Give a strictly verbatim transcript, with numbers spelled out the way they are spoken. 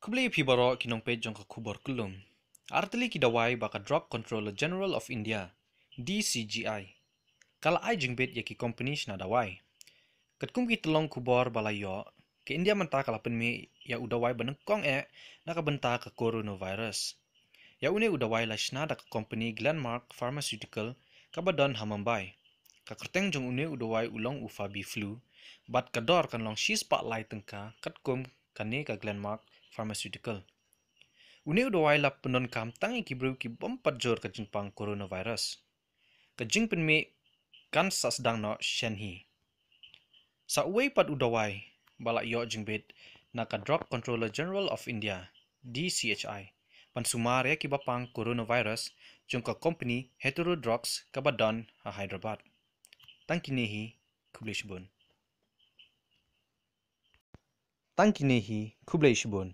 Khublei phi baroh ki nongpeit jong ka khubor kyllum. Artylli ki dawai ba ka Drug Controller General of India, D C G I, ka la ai jingbit ïa ki company shna dawai. Katkum ki tyllong khubor ba la ïoh, ka India mynta ka la pynmih ïa u dawai ba nyngkong eh na ka bynta ka coronavirus. Ïa une u dawai la shna da ka company Glenmark Pharmaceutical kaba don ha Mumbai. Ka kyrteng jong une u dawai u long u Fabiflu, bad ka dor kan long shispah lai tyngka katkum kane ka Glenmark Pharmaceutical. Une u dawai la pyndonkam tang ïa ki briew ki bym pat jur ka jingpang coronavirus. Ka jingpynmih kan sa sdang noh shen hi. Sa uwei pat u dawai ba la ïoh jingbit na ka Drug Controller General of India, D C H I, ban sumar ïa kiba pang coronavirus jong ka company Hetero Drugs kaba don ha Hyderabad. Tang kine hi, khublei shibun. Tang kine hi, khublei shibun.